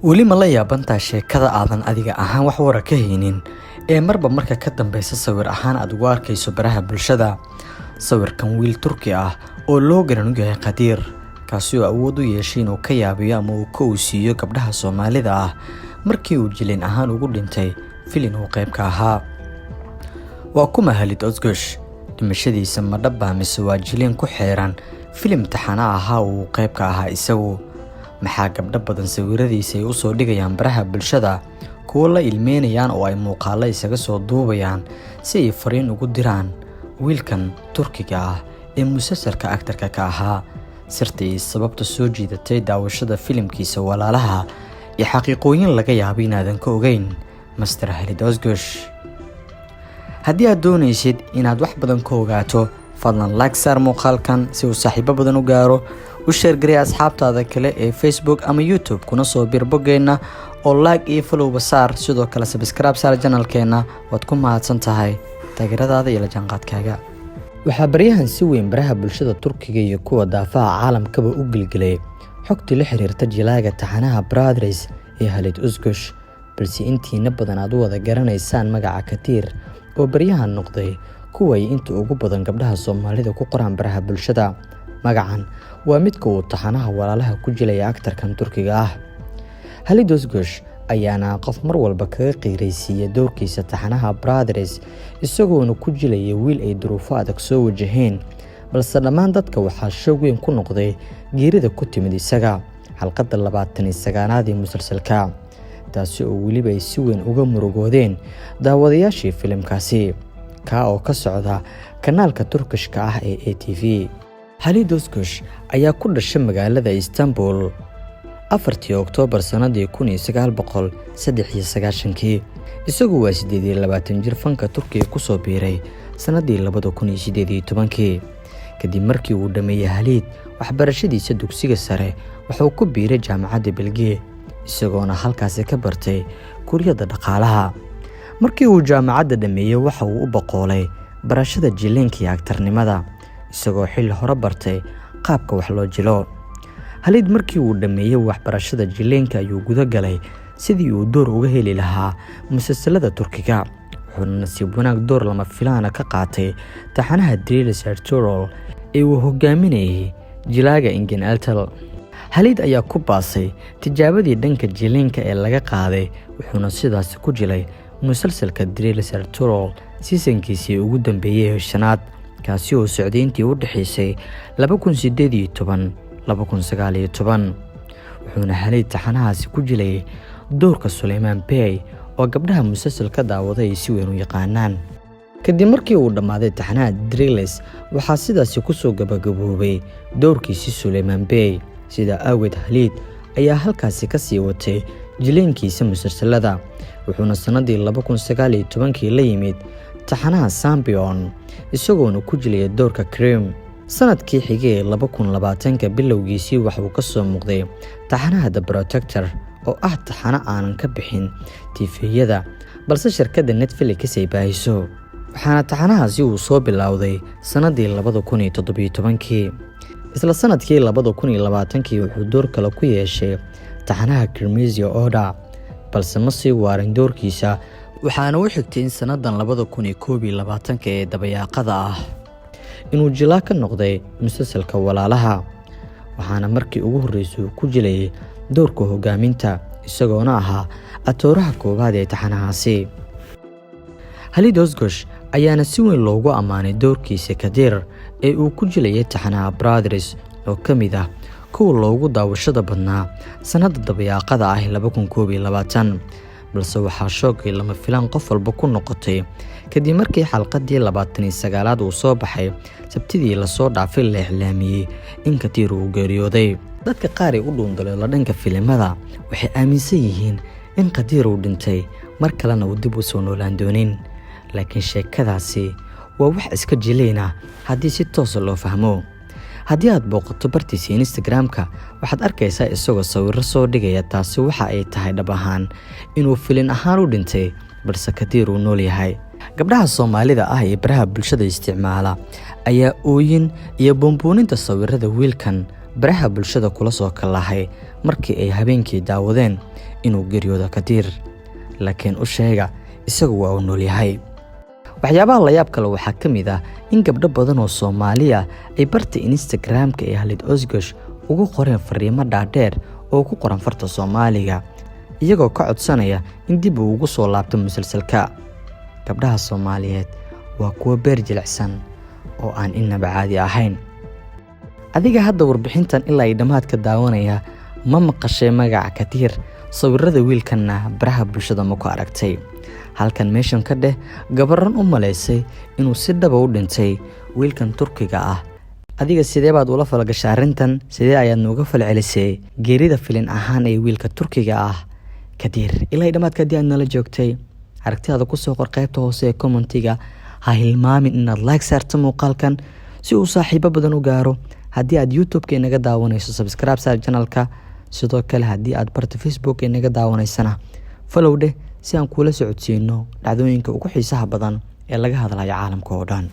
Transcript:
Weli ma la yaabantaa sheekada aadan adiga ahaan wax wara ka haynin ee marba marka ka dambeysa sawir ahaan aad ugu arkayso baraha bulshada? Sawirkan wiil Turki ah oo loo garan yahay Qadiir, kaasi oo awood u yeeshay inuu ka yaabiyo ama uu ka owsiiyo gabdhaha Soomaalida ah markii uu jilin ahaan ugu dhintay filin uu qayb ka ahaa. Waa kuma Halit Özgüç? Dhimashadiisa ma dhab mise waa jilin ku xeeran filim taxane ahaa uu qayb ka ahaa isagu? Maxaa gabdho badan sawiradiisa ay u soo dhigayaan baraha bulshada, kuwo la ilmeynayaan oo ay muuqaallo isaga soo duubayaan si ay fariin ugu diraan wiilkan Turkiga ah ee musalsalka aktarka ka ahaa? Sirta iyo sababta soo jiidatay daawashada filimkiisa Walaalaha iyo xaqiiqooyin laga yaabo inaadan ka ogeyn Master Halit Özgüç. Haddii aad doonaysid inaad wax badan ka ogaato, fadlan like saar muuqaalkan si uu saaxiibo badan u gaaro, u share garee asxaabtaada kale ee Facebook ama YouTube, kuna soo bir boggeenna oo like iyo followba saar, sidoo kale subscribe saar channelkeenna. Waad ku mahadsan tahay taageeradaada iyo la jaanqaadkaaga. Waxaa baryahan si weyn baraha bulshada Turkiga iyo kuwa daafaha caalamkaba u gelgelay xogtii la xiriirta jilaaga taxanaha Brothers ee Halit Özgüç, balse intiina badan aad u wada garanaysaan magaca Katiir oo baryahan noqday kuwa ay inta ugu badan gabdhaha Soomaalida ku qoraan baraha bulshada. Magacan waa midka uu taxanaha Walaalaha ku jilaya aktarkan Turkiga ah. Halit Özgüç ayaana qof mar walba kaga qiiraysiiya doorkiisa taxanaha Brothers, isagoona ku jilaya wiil ay duruufo adag soo wajaheen, balse dhammaan dadka waxaa shoog weyn ku noqday geerida ku timid isaga xalqadda 29aad ee musalsalka, taasi oo weliba ay si weyn uga murugoodeen daawadayaashii filimkaasi, kaa oo ka socda kanaalka Turkishka ah ee ATV. Halit Özgüç ayaa ku dhashay magaalada Istanbul 4-tii Oktoobar sannadii 1993-kii. Isagu waa 28 jir, fanka Turkiga kusoo biiray sannadii 2018-kii. Kadib markii uu dhammeeyey Haliid waxbarashadiisa dugsiga sare, wuxuu ku biiray Jaamacadda Belgiye, isagoona halkaasi ka bartay kuryadda dhaqaalaha. Markii uu jaamacadda dhammeeyey, waxa uu u boqoolay barashada jileenka iyo agtarnimada, isagoo xilli hore bartay qaabka wax loo jilo. Haliid markii uu dhammeeyey waxbarashada jileenka ayuu guda galay sidii uu door uga heli lahaa musalsalada Turkiga, wuxuuna nasiib wanaag door lama filaana ka qaatay taxanaha Dirilis Ertugrul ee uu hogaaminayay jilaaga Engin Altan. Haliid ayaa ku baasay tijaabadii dhanka jileenka ee laga qaaday, wuxuuna sidaasi ku jilay musalsalka Dirilis Ertugrul seasonkiisii ugu dambeeyey ee shanaad, kaasi oo socday intii u dhexaysay 2018 2019. Wuxuuna Haliid taxanahaasi ku jilayay doorka Suleymaan Bey oo gabdhaha musalsalka daawaday ay si weyn u yaqaanaan. Kadib markii uu dhammaaday taxanaha Dirilis, waxaa sidaasi kusoo gabagaboobay doorkiisii Suleymaan Bey. Sidaa aageed, Haliid ayaa halkaasi ka sii watay jileenkiisa musalsalada, wuxuuna sannadii 2019-kii la yimid taxanaha Sampion, isagoona ku jilaya doorka Krim. Sanadkii xigay ee 2020-ka bilowgiisii, waxauu ka soo muuqday taxanaha The Protector oo ah taxano aanan ka bixin TV-yada, balse shirkadda Netflix ay baahiso, waxaana taxanahaasi uu soo bilowday sannadii 2017-kii. Isla sanadkii 2020-kii wuxuu door kale ku yeeshay taxanaha Kırmızı Oda, balse ma sii waarin doorkiisa, waxaana u xigtay in sannadan 2021-ka ee dabayaaqada ah inuu jilaa ka noqday musalsalka Walaalaha, waxaana markii ugu horreysay uu ku jilayay doorka hogaaminta, isagoona ahaa atooraha koowaad ee taxanahaasi. Halit Özgüç ayaana si weyn loogu ammaanay doorkiisa Kadir ee uu ku jilayay taxanaha Brothers oo ka mid ah kuwa loogu daawashada badnaa sannadda dabayaaqada ah 2021, balse waxaa shoogay lama filaan qof walba ku noqotay kadib markii xalqadii 29aad uu soo baxay Sabtidii lasoo dhaafay la iclaamiyey in Katiir uu geeriyooday. Dadka qaar ee u dhuundaleelo dhanka filimada waxay aaminsan yihiin in Khadiir uu dhintay, mar kalena uu dib u soo noolaan doonin, laakiin sheekadaasi waa wax iska jilayna haddii si toosa loo fahmo. Haddii aad booqato bartiisa Instagram-ka, waxaad arkaysaa isagoo sawirro soo dhigaya. Taasi waxa ay tahay dhab ahaan inuu filin ahaan u dhintay, balse Kadiir uu nool yahay. Gabdhaha Soomaalida ah ee baraha bulshada isticmaala ayaa ooyin iyo buunbuuninta sawirada wiilkan baraha bulshada kula soo kallahay. Markii ay habeenkii daawadeen inuu geeriyoodo Kadiir, laakiin u sheega, isagu waa uu noolyahay. Waxyaabaha layaab kale waxaa ka mid ah in gabdho badan oo Soomaaliya ay barta Instagram-ka ee Halit Özgüç ugu qoreen fariimo dhaadheer oo ku qoran farta Soomaaliga, iyagoo ka codsanaya in dib uu ugu soo laabto musalsalka. Gabdhaha Soomaaliyeed waa kuwo beer jilicsan oo aan inaba caadi ahayn. Adiga hadda warbixintan ilaa ay dhammaadka daawanaya, ma maqashay magaca Kadiir? Sawirada wiilkanna baraha bulshada ma ku aragtay? Halkan meeshan ka dheh gabaran u malaysay inuu si dhaba u dhintay wiilkan Turkiga ah. Adiga sidee baad ula falgashay arrintan? Sidee ayaad nooga falcelisay geerida filin ahaan ee wiilka Turkiga ah Kadiir? Ilaa ay dhammaadka haddii aad nala joogtay, aragtidaada kusoo qor qaybta hoose ee commentiga. Ha hilmaamin inaad like saarto muuqaalkan si uu saaxiibo badan u gaaro. Haddii aad YouTube-ka inaga daawanayso, subscribe saar channelka. Sidoo kale, haddii aad barta Facebook inaga daawanaysana, follow dheh si aan kuula socodsiino dhacdooyinka ugu xiisaha badan ee laga hadlayo caalamka oo dhan.